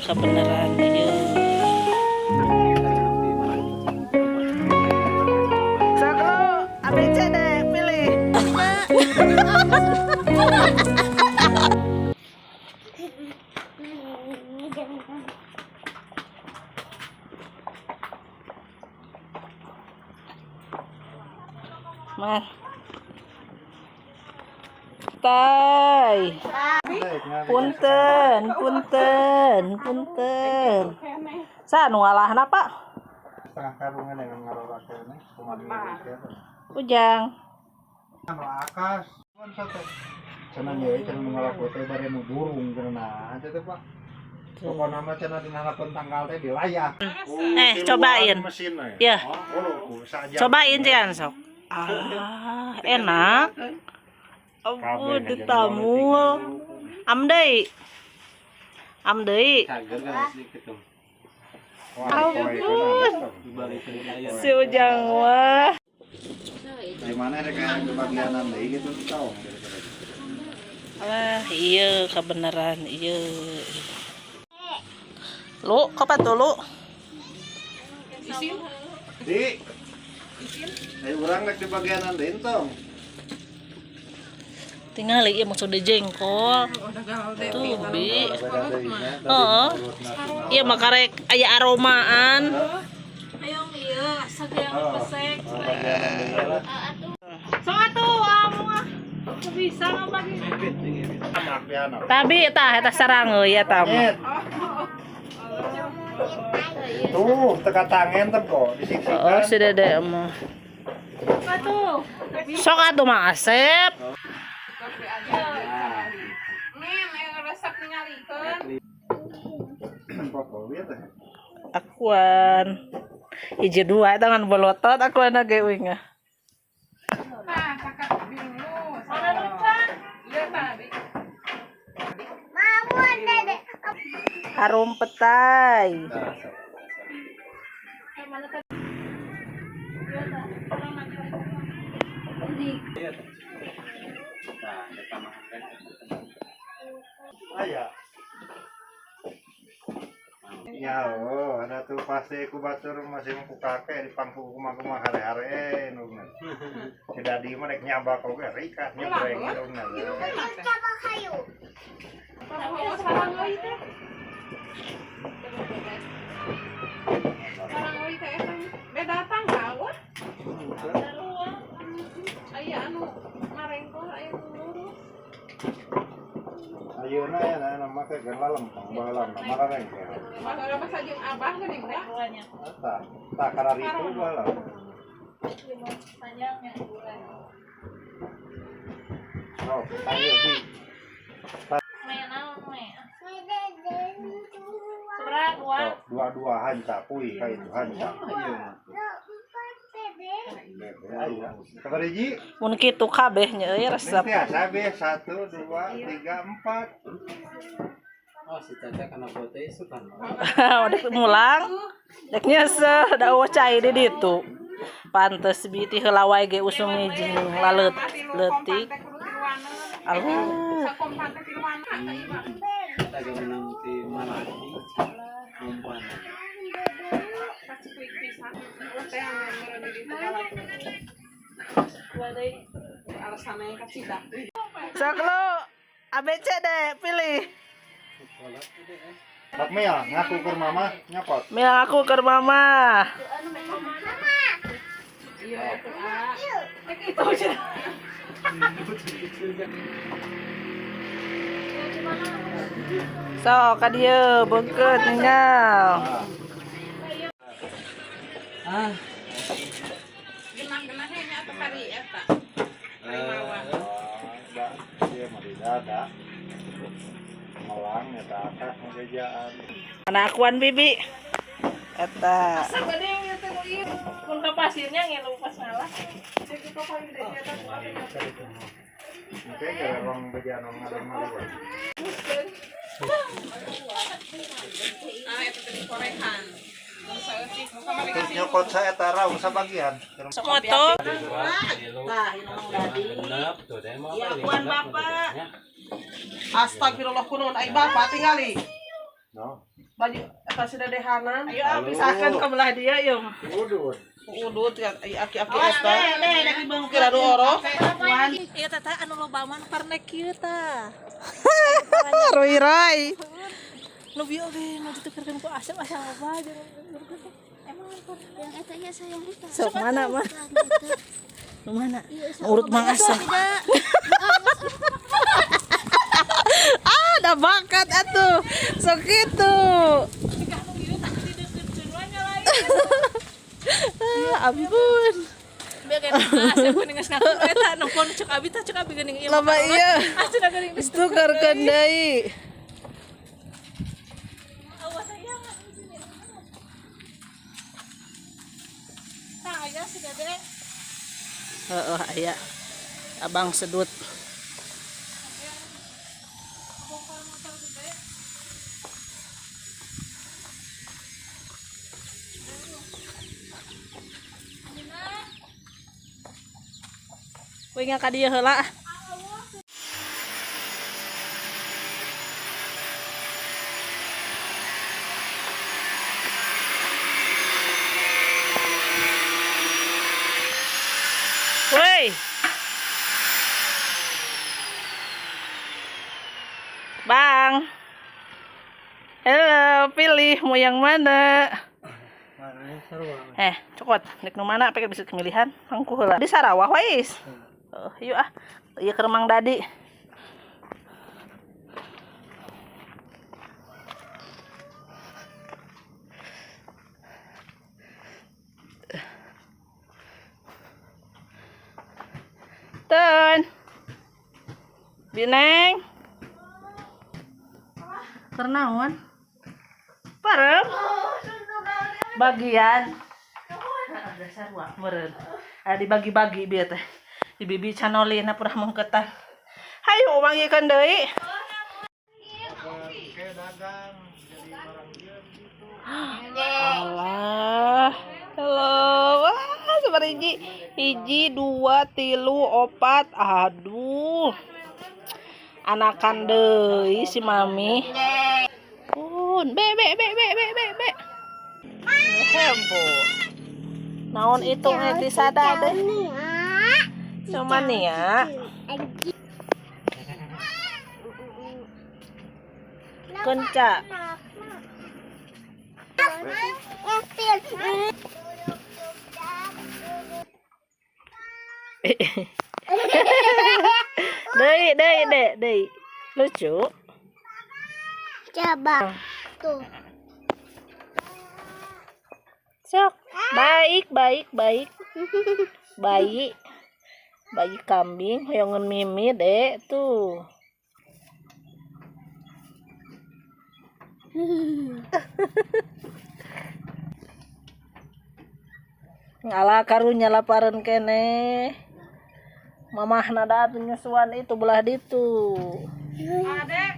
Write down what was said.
Kebenaran ieu. Sok lu A B C D pilih. Mar. Tai. Punten, punten, punten. Sa nu ngalahna, Pak? Setengah karungan yang ngarora kene kumaha. Ujang. Anu akas kan sate cenah nya cenah nu ngalaku teh bare nu burung cenah, nah teh teh, Pak, pokokna mah cenah dina harapan tanggal teh dilayah. Eh, cobain. Mesin. Ya. Oh, saja. Cobain jangan sok. Ah, enak. Ampun, ditamul. Am deui. Am deui. Ampun. Si Ujang wah. Dari mana rek aya kebagianan deui gitu tau. Wah, iya kebenaran, iya. Lu, kapan tuh lu? Di. Ayo urang rek di bagianan deui entong. Tinggal iya maksud jengkol. Tuh, bi. Heeh. Iya makarek aya aromaan. Hayang ieu sagayang pesek. Bagianan deui lah. Sok atuh amu ah. Teu bisa ngabagi. Tabi tah eta sarangeuy eta mah. Tuh, teka tangen teh kok disiksikan. Oh, si Dede mah. Atuh. Sok atuh Mang Asep. Min, yang resep ningalikeun. Pokoknya teh. Akuan. Hiji dua eta ngan bolotot akuan ge uing ah. Nah, kakak dulu. Mana lucan? Iya tadi. Harum petai. Mana tadi? Iya tah. Aya. Ya, oh, ada tuh pasti ku batur masih ku kakek di pangku kumaha-kumaha hare-hare nu. Si Dadi mah rek nyabak oge rikat nyebreng nu. Oh, sarangeuy teh. Sarangeuy teh eta. Beda tanggal wah. Sarua. Aya anu marengkol, aya nu lurus. Ayeuna ya nah nama teh geus lalempeng baheula mah mararengkel. Baheula mah sajeng abah geuning teh. Eta, tah kararitu baheula. Oh, ayo bi. Oh, dua-dua hanca kuy ka itu hanca. Ayo. Sabar hiji. Mun kitu kabeh nya euy resep. Biasa be satu dua tiga empat. Oh, si Caca kana foto suka. Udah mulang. Dek nyeseh da eueuh cai di ditu. Pantes bi ti heula wae ge usum ngijing laleut leutik. Aduh. Sakompan teh tiluanan teh ieu mah. Kita ge menang ti Malati. Umpan. Kacikuik pisan. Ulah teh anu meureun di ditu galak. Alasanna yang kacida. Sok lu A B C D pilih. Pak Mil ngaku ke mama nyokot. Mil aku ke mama. Iya itu ah. Itu aja. Sok ka dieu beukeut ninggal. Ah, Genah-genahnya nya atuh kari eta. Eh, da, dia mah di dada. Melang eta atas ngejaan. Mana akuan bibi? Eta. Asa gede ieu teh nu ieu. Mun ka pasirnya ngilu pas ngalah. Cek itu paling gede eta. Oke, gara rong bejaan ngadeng-ngadeng. Ah eta teh dikorehan. Mun saeutik nu kamari Terus nyokot saya eta raung sabagian. Sok moto. Tilu, Tah, ini Mang Dadi. genep, tuh teh mah Iya, paling akuan genep, Bapak. nya. Astagfirullah, kunaon ai bapak tingali. No. Baju eta si dedehanan. Ayo ah, pisahkan ke belah dia yuk. Udud. Udut ya aki-aki eta. Kira du oroh. Iya tata anu loba mah parnek kieu tah. Roy Roy. Nu bieu oge nu ditukerkeun ku Asep asa loba jeung Yang etanya sayang itu. Sok mana mah? Nu mana? Urut Mang Asep. Ah, ada bakat atuh. Sok kitu. Ah, ampun. Bieu ge Asep geuning geus ngaku eta nu pon cek abi tah cek abi geuning ieu. Loba ieu. Cenah geuning geus Tukerkeun deui. Awas aya. Tah aya si Dede. Heeh, aya. Abang sedut. Wih ka dieu heula. Woi. Bang. Halo, pilih mau yang mana? Eh, cokot, nek nu mana pengen bisa pemilihan? Mangku heula. Di Sarawak wais. Oh, yuk ah. Ieu ke Mang Dadi. Tun. Bineng. Kernaon? Parem. Bagian. Heeh, dasar wah meureun. Ada dibagi-bagi bieu teh. Di bibi canolina purah mungketan. Hayu mangikeun deui. Kayak dagang jadi barang dia gitu. Alah. Halo. Wah, sabar hiji. Hiji, dua, tilu, opat. Aduh. Anakan deui si mami. Pun, be be be be be be be. Hempo. Naon itu di sada deh. Cuman nih ya. Kenca. Deui, deui, deui, deui. Lucu. Coba. Tuh. Sok. Baik, baik, baik. Bayi. Bayi kambing hoyongan mimi, Dek. Tuh. Ngalah karunya laparan kene. Mamah nada atuh nyusuan itu belah ditu. Adek,